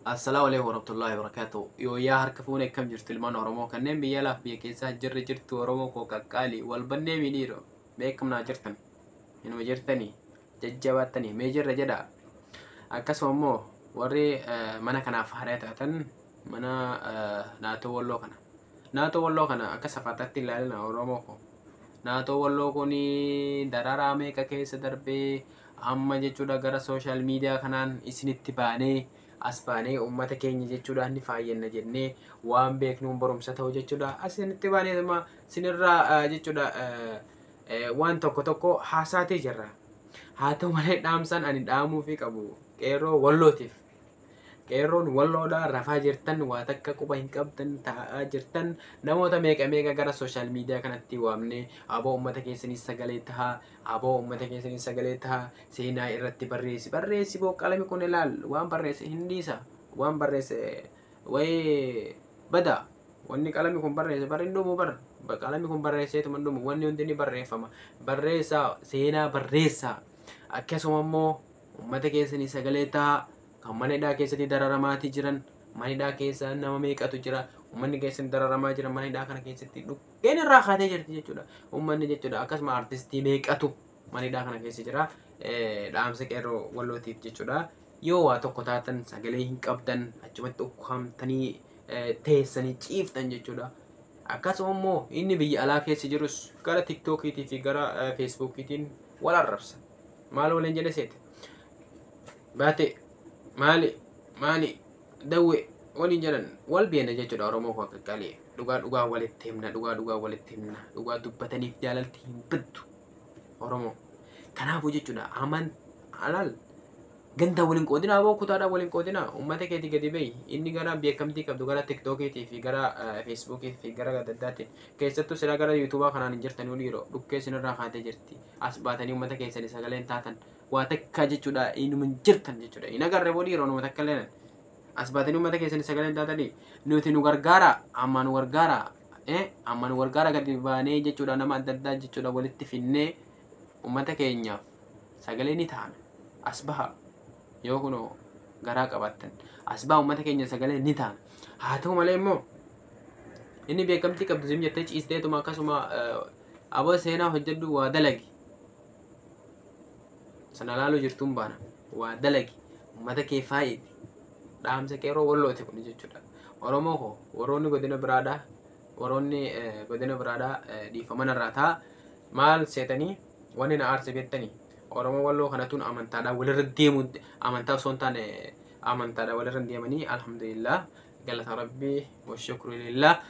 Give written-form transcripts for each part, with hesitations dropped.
Assalaamu alaikum warahmatullahi wabarakatuh. Yooyyaa harka fuune, akkam jirtu ilmaan Oromoo kanneen biyya alaaf biyya keessaa jirri jirtu? Oromoo koo qaqqaalii wal bannee miniiro beekamnaa jirtan, inuma jirtanii jajjabaattanii mee jirra jedha. Akkasuma immoo warri mana kanaaf haaraa taatan, mana naatoo Walloo kana. Naatoo Walloo kana akka safaataatti ilaalina. Oromoo koo, naatoo Walloo kun dararaa meeqa keessa darbee amma jechuudha gara social media kanaan isinitti baanee, as baanee uummata keenya jechuudha ni faayyanna jennee waan beeknuun barumsa ta'u jechuudha asinitti baanee sinirraa jechuudha waan tokko tokko haasaatee jirra. Haa ta'u malee, dhaamsaan ani dhaamuufii qabu qeerroo Wallootiif. Qeerroon Walloodhaa rafaa jirtan, waa takka quba hin qabdan, taa'aa jirtan. Namoota meeqa meeqa gara social media kanatti waamnee, aboo uummata keessanii sagalee tahaa, aboo uummata keessanii sagalee tahaa, seenaa irratti barreessi, barreessi boo, qalami kun ilaal waan barreesse hin dhiisa, waan barreesse wayii bada, wanni qalami kun barreesse bar hin dhumu, bar qalami kun barreesseetuma hin dhumu, wanni hundi ni barreeffama, barreessaa, seenaa barreessaa. Akkasuma immoo uummata keessanii sagalee tahaa kan mana hidhaa keessatti dararamaatii jiran. Mana hidhaa keessa nama meeqatu jira? Uummanni keessatti dararamaa jira. Mana hidhaa kana keessatti dhukkeen irraa kaatee jirti jechuudha uummanni jechuudha. Akkasuma artistii meeqatu mana hidhaa kana keessa jira? Dhaamsa qeerroo Wallootiif jechuudha, yoo waa tokko taatan sagalee hin qabdan, achumatti ukkaamtanii teessanii ciiftan jechuudha. Akkasuma immoo inni biyya alaa keessa jirus gara TikTokiitii fi gara Facebookiitiin wal arrabsa. Maal waliin jedhe seete? Baate maali maali dawwe waliin jedhan, wal beena jechuudha. Oromoo koo qaqqaalee, dhugaa dhugaa walitti himna, dhugaa dhugaa walitti himna, dhugaa dubbataniif jaalalti hin baddu Oromoo. Kanaafuu jechuudha, aman alaal ganda waliin qoodinaa, aboo kutaadhaan waliin qoodinaa. Uummata keetii gadi bahi. Inni gara beekamtii qabdu gara TikTokiitii fi gara Facebookii fi gara adda addaatiin, keessattuu silaa gara YouTubaa kanaan hin jirtan dhiiroo dhukkee isinirraa kaatee jirti. As baatanii uummata keessanii sagaleen taatan waa takka jechuudha inuma hin jirtan jechuudha. Hin agarre boo dhiiroo, nama takka illee as baatanii uummata keessanii sagaleen taatanii. Nuti nu gargaara, amma nu gargaara, amma nu gargaara. Gadi baanee jechuudha nama adda addaa jechuudha walitti finnee uummata keenyaaf sagalee ni taana. As baha, yoo kunoo garaa qabaattan as baha, uummata keenya sagalee ni taana. Haa ta'u malee immoo inni beekamtii qabdu sim jettee ciisteetuma akkasuma, aboo seenaa hojjedhu, waa dalagi. Sana laaluu jirtuun baana, waa dalagi, uummata kee faayidi. Dhaamsa qeerroo Wallooti kun jechuudha. Oromoo koo, warroonni godina biraadhaa, warroonni godina biraadhaa dhiifama narraa ta'a. Maal seetanii? Wanni na aarse beektanii, Oromoo Walloo kanatuun amantaadhaan walirra deemu, amantaa osoo hin taane amantaadhaan walirra deemanii. Alhamdulillah, galata rabbii wa shukru lillah.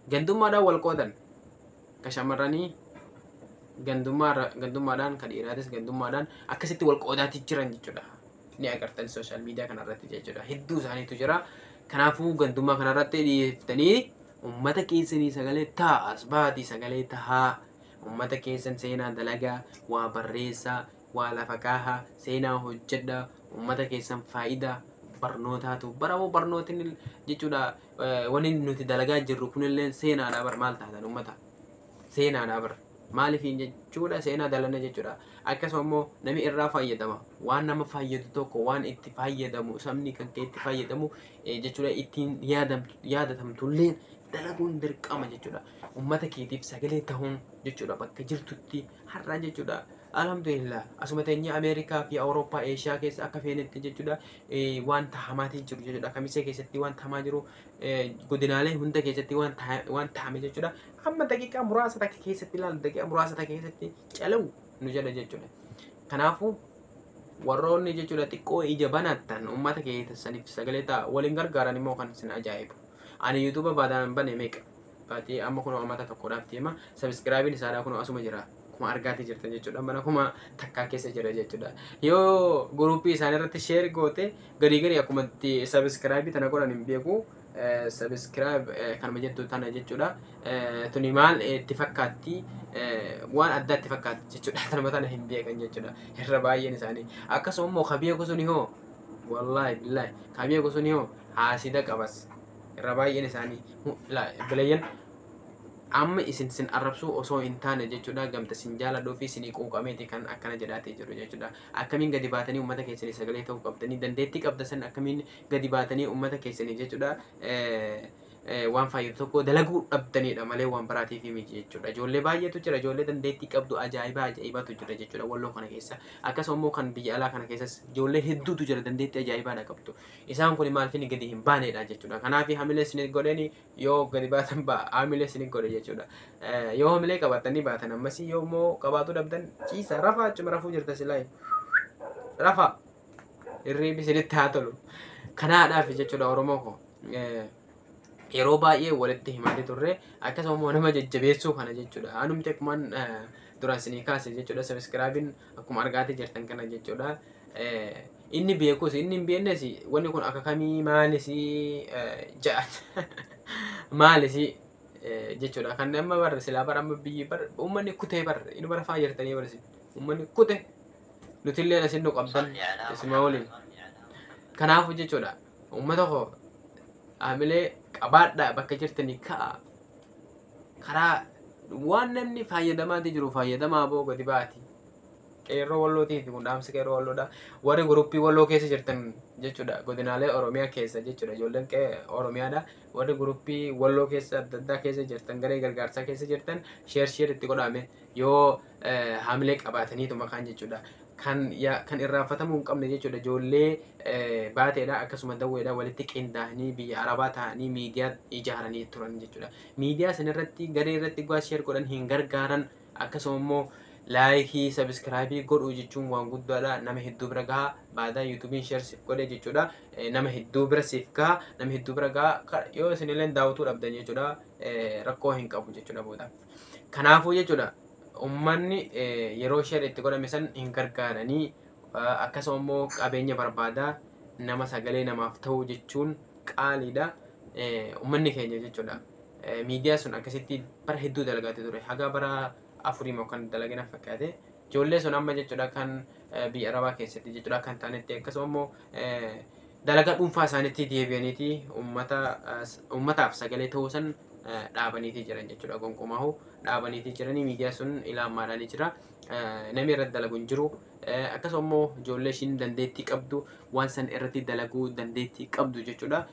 Gandummaadhaan wal qoodan, ka shamarranii gandummaadhaan, ka dhiiraatis gandummaadhaan akkasitti wal qoodaati jiran jechuudha. Ni agartan social media kanarratti jechuudha, hedduu isaaniitu jira. Kanaafuu gandummaa kanarratti dhiyeefftanii ummata keessanii sagalee ta'a, as baatii sagalee tahaa, ummata keessan seenaa dalagaa, waa barreessaa, waa lafa kaahaa, seenaa hojjedha, ummata keessan faayidaa barnootaatu baramoo barnootin jechuudha. Wanni nuti dalagaa jirru kunillee seenaadha bar. Maal taatan ummata? Seenaadha bar. Maaliif jechuudha? Seenaa dalana jechuudha. Akkasuma immoo namni irraa fayyadama. Waan nama fayyadu tokko, waan itti fayyadamu sabni kan kee itti fayyadamu jechuudha, ittiin yaadatamtullee dalaguun dirqama jechuudha. Ummata keetiif sagalee tahuun jechuudha bakka jirtutti har'a jechuudha. Alhamdulillah, asuma teenyee Ameerikaa fi Awurooppaa, Eeshiyaa keessa akka feenetti jechuudha waan tahamaatii jiru jechuudha. Kamisee keessatti waan tahamaa jiru, godinaalee hunda keessatti waan tahame jechuudha. Amma daqiiqaa muraasa takka keessatti ilaalu, daqiiqaa muraasa takka keessatti calawu nu jedha jechuudha. Kanaafuu warroonni jechuudha xiqqoo ija banattan ummata keessaniif sagalee ta'a. Waliin gargaaran immoo kan isin ajaa'ibu. Ani YouTubea baadaan bane meeqa baatii amma kun amata tokkodhaaf deema. Subscribeiin isaadhaa kun asuma jira. Kuma argaatii jirtan jechuudha. Mana 1000 keessa jira jechuudha. Yoo groupii isaanii irratti share goote garii garii akkuma itti subscribeii tana godhan hin beeku. Subscribe kanuma jettu tana jechuudha. Tuni maal itti fakkaatti? Waan addaa itti fakkaatti jechuudha. Tanuma tana hin beekan jechuudha. Irra baay'een isaanii. Akkasuma immoo ka beeku suni hoo, wallaahi billaahi, ka beeku suni hoo haasida qabas. Irra baay'een isaanii bilayyan Amma isin sin arrabsuu osoo hin taane jechuudha, gamta sin jaaladhuu fi sinii quuqameeti kan akkana jedhaatee jiru jechuudha. Akkamiin gadi baatanii uummata keessanii sagalee ta'uu qabdanii, dandeettii qabda san akkamiin gadi baatanii uummata keessanii jechuudha waan fayyadu tokko dalaguu dhabdanidha malee waan biraatiif miti jechuudha. Ijoollee baay'eetu jira, ijoollee dandeettii qabdu ajaa'ibaa ajaa'ibaatu jira jechuudha Walloo kana keessa. Akkasuma immoo kan biyya alaa kana keessas ijoollee hedduutu jira, dandeettii ajaa'ibaadha qabdu. Isaan kun maaliif gadi hin baanedha jechuudha. Kanaaf hamilee isin godheni yoo gadi baatan hamilee isin godhe jechuudha. Yoo hamilee qabaatanii baatan, ammasii yoo immoo qabaatu dhabdan ciisa rafaa, achuma rafuu jirta silaa rafa, hirriibni isinitti haa tolu. Kanaadhaaf jechuudha, Oromoo koo, yeroo baay'ee walitti himatee turre, akkasuma immoo nama jajjabeessuu kana jechuudha. Anumti akkumaan duraan isinii kaase jechuudha, subscribe-iin akkuma argaatee jirtan kana jechuudha. Inni beekus inni hin beeknes wanni kun akka kamii maalis ja'a maalis jechuudha. Kan amma bar silaa bar amma biyyi bar uummanni kutee bar inni bara faa jirtanii bar uummanni kute, nutillee asin nu qabdan isuma waliin. Kanaafuu jechuudha, uummata koo, hamilee qabaadhaa, bakka jirtanii ka'a. Karaa waan namni fayyadamaati jiru fayyadamaa boo gadi baati. Qeerroo Wallootiif kun dhaamsi qeerroo Walloodha. Warri guruppii Walloo keessa jirtan jechuudha, godinaalee Oromiyaa keessa jechuudha, ijoolleen Oromiyaadha. Warri guruppii Walloo keessa adda addaa keessa jirtan, garee gargaarsaa keessa jirtan, share share itti godhame yoo hamilee qabaataniitu maqaan jechuudha. Kan irraanfatamuu hin qabne jechuudha, ijoollee Baateedha akkasuma Dawweedha walitti qindaa'anii biyya Arabaa ta'anii miidiyaa ijaaranii turan jechuudha. Miidiyaa sanarratti garee irratti guwaa share godhan hin gargaaran, akkasuma immoo like subscribe godhuu jechuun waan guddaadha. Nama hedduu bira gaha, baadaa YouTubeiin share siif godhe jechuudha. Nama hedduu bira siif gaha, nama hedduu bira gaha. Yoo isinillee daawwatuu dhabdan jechuudha, rakkoo hin qabu jechuudha booda. Kanaafuu jechuudha, ummanni yeroo share itti godhame san hin gargaaranii, akkasuma immoo qabeenya barbaadaa, nama sagalee namaaf ta'u jechuun qaaliidha. Ummanni keenya jechuudha. Miidiyaa sun akkasitti bara hedduu dalagaatee ture. Haga bara 4 moo kan dalagina fakkaate. Ijoollee sun amma jechuudha kan biyya Arabaa keessatti jechuudha kan ta'anitti, akkasuma immoo dalagaa dhuunfaa isaaniitti deebi'aniiti uummataaf sagalee ta'uu san dhaabaniitii jiran jechuudha. Gonkumaa dhaabaniitii jiranii, miidiyaa sun ilaamaadhaan jira. Namni irratti dalagu hin jiru. Akkasuma immoo ijoollee ishiin dandeettii qabdu, waan san irratti dalaguu dandeettii qabdu jechuudha.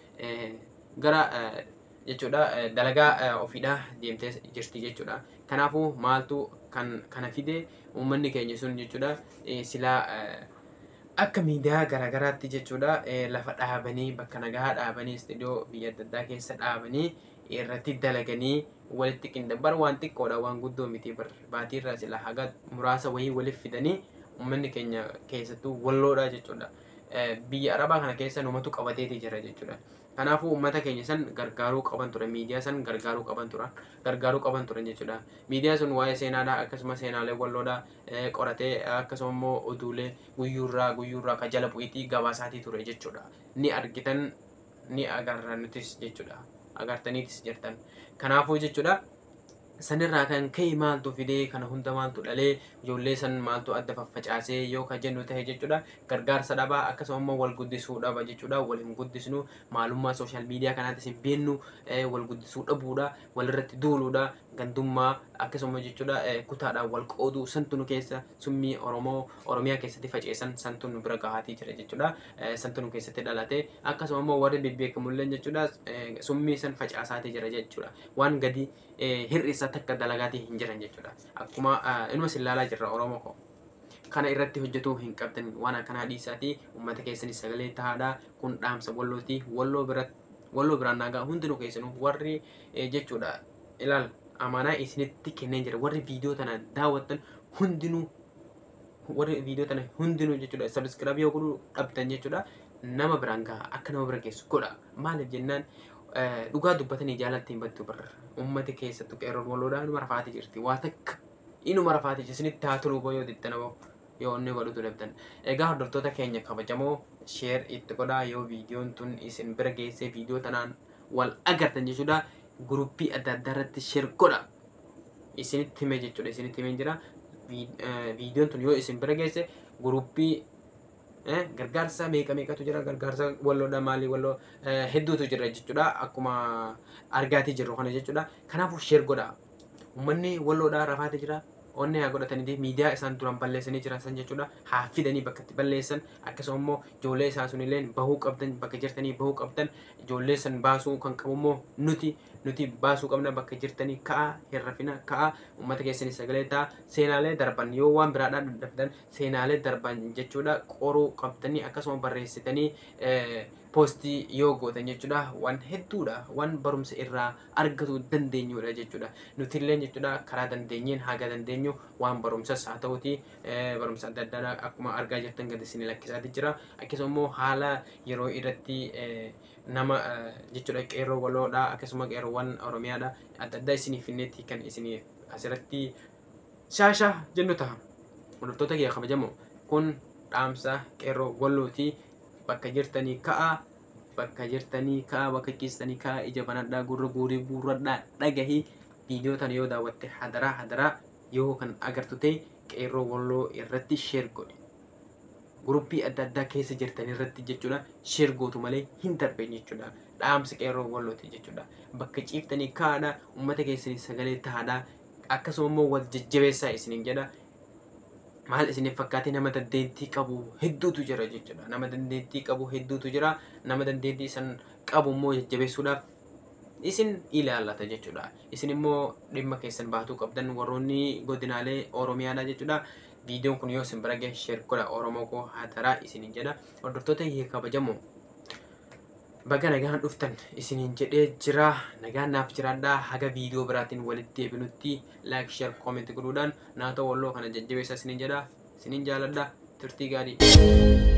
Gara jechuudha dalagaa ofiidhaa deemtee jirti jechuudha. Kanaafuu maaltu kan kana fide? Uummanni keenya sun jechuudha silaa akka miidiyaa garaagaraatti jechuudha lafa dhaabanii, bakka nagaa dhaabanii, istiidiyoo biyya adda addaa keessa dhaabanii irratti dalaganii walitti qinda bar waan xiqqoodha, waan guddoo miti bar, baatiirraa sila haga muraasa wayii waliif fidanii uummanni keenya keessattuu Walloodha jechuudha. Biyya Arabaa kana keessa numatu qabateeti jira jechuudha. Kanaafuu uummata keenya san gargaaruu qaban ture, miidiyaa san gargaaruu qaban turan, gargaaruu qaban turan jechuudha. Miidiyaa sun waa'ee seenaadha, akkasuma seenaalee Walloodha qoratee, akkasuma immoo oduulee guyyuurraa guyyuurraa ka jala bu'iitii gabaasaatii ture jechuudha. Ni argitan, ni agarra nutis jechuudha. Agartaniitis jirtan. Kanaafuu jechuudha, sanirraa kan ka'e maaltu fidee kana hunda, maaltu dhalee, ijoollee san maaltu adda faffacaasee yoo ka jennu ta'e jechuudha, gargaarsa dhabaa, akkasuma immoo wal guddisuu dhaba jechuudha. Wal hin guddisnu, maalummaa social media kanaatis hin beeknu, wal guddisuu dhabuudha, walirratti duuluudha, gandummaa, akkasuma jechuudha kutaadhaan wal qooduu santu nu keessa summii Oromoo Oromiyaa keessatti faceessan santu nu bira gahaatii jira jechuudha. Santu nu keessatti dhalate, akkasuma immoo warri bebbeekamulleen jechuudha summii san facaasaatii jira jechuudha. Waan gadi hir'isa takka dalagaatii hin jiran jechuudha. Akkuma inuma sin ilaalaa jirra, Oromoo koo. Kana irratti hojjetuu hin qabdan, waan akkanaa dhiisaatii uummata keessanii sagalee tahaadha. Kun dhaamsa Wallooti. Walloo biratti, Walloo biraan naagaa hundinuu keessanuu warri jechuudha ilaal amaanaa isinitti kennee jira. Warri viidiyoo tana daawwattan hundinuu, warri viidiyoo tana hundinuu jechuudha, subscribe yoo godhuu dhabdan jechuudha, nama biraan gaha, akka nama bira geessu godha. Maaliif jennaan, dhugaa dubbatanii jaalatti hin battu barra. Uummati keessattuu qeerroon Walloodhaa inuma rafaati jirti. Waa takka inuma rafaati jirti. Isinitti haa tolu yoo dittan yoo inni godhutu dhabdan. Egaa hordoftoota keenya kabajamoo, share itti godhaa. Yoo viidiyoon tun isin bira geessee, viidiyoo tanaan wal agartan jechuudha, guruppii adda addaa irratti share godha. Isinitti hime jechuudha, isinitti himee jira. Viidiyoon tun yoo isin bira geesse, guruppii gargaarsa meeqa meeqatu jira, gargaarsa Walloodha, maalii Walloo hedduutu jira jechuudha, akkuma argaatii jirru kana jechuudha. Kanaafuu share godha. Uummanni Walloodhaa rafaatee jira. Onnee haa godhatanii miidiyaa isaan duraan balleessanii jiran san jechuudha. Haa fidanii bakka itti balleessan. Akkasuma immoo ijoollee isaan sunillee bahuu qabdan, bakka jirtanii bahuu qabdan. Ijoollee san baasuu kan qabu immoo nuti baasuu qabna. Bakka jirtanii ka'a, hin rafina, ka'a, uummata keessanii sagalee ta'a. Seenaalee darban yoo waan biraadhaan dadhabdan seenaalee darban jechuudha qoruu qabdanii, akkasuma barreessitanii poostii yoo gootan jechuudha waan hedduudha, waan barumsa irraa argatu dandeenyudha jechuudha. Nutillee jechuudha karaa dandeenyeen haga dandeenyu waan barumsas haa ta'uti barumsa adda addaa akkuma argaa jirtan gadi isin lakkisaati jira. Akkasuma immoo haala yeroo irratti nama jechuudha qeerroo Walloodha, akkasuma qeerroowwan Oromiyaadha adda addaa isiniif finneetti kan isinii asirratti shaashaa jennu ta'a. Hordoftoota kiyya kabajamoo, kun dhaamsa qeerroo Wallooti. Bakka jirtanii ka'a, bakka jirtanii ka'a, bakka ciistanii ka'a, ija banadhaa, gurra guurii guurradhaa dhagahii. Viidiyoo tana yoo daawwatte, hadaraa hadaraa, yoo kan agartu ta'e qeerroo Walloo irratti share godhi. Guruppii adda addaa keessa jirtan irratti jechuudha share gootu malee hin darbin jechuudha. Dhaamsa qeerroo Wallooti jechuudha. Bakka ciiftanii ka'aadha, uummata keessanii sagalee ta'aadha, akkasuma immoo wal jajjabeessaa isiniin jedha. Maal isiniif fakkaatee? Nama dandeettii qabu hedduutu jira jechuudha. Nama dandeettii qabu hedduutu jira. Nama dandeettii san qabu immoo jajjabeessuudhaaf isin ilaallata jechuudha. Isin immoo dhimma keessan baatuu qabdan warroonni godinaalee Oromiyaadha jechuudha. Viidiyoon kun yoo isin bira gahe share godha, Oromoo koo, hadaraa isiniin jedha. Hordoftoota kiyya kabajamoo, baga nagaan dhuftan isiniin jedhee jira. Nagaan naaf jiraadhaa. Haga viidiyoo biraatiin walitti deebinutti like, share, comment godhuudhaan naatoo Walloo kana jajjabeessa isiniin jedha. Isiniin jaaladha. Turtii gaarii.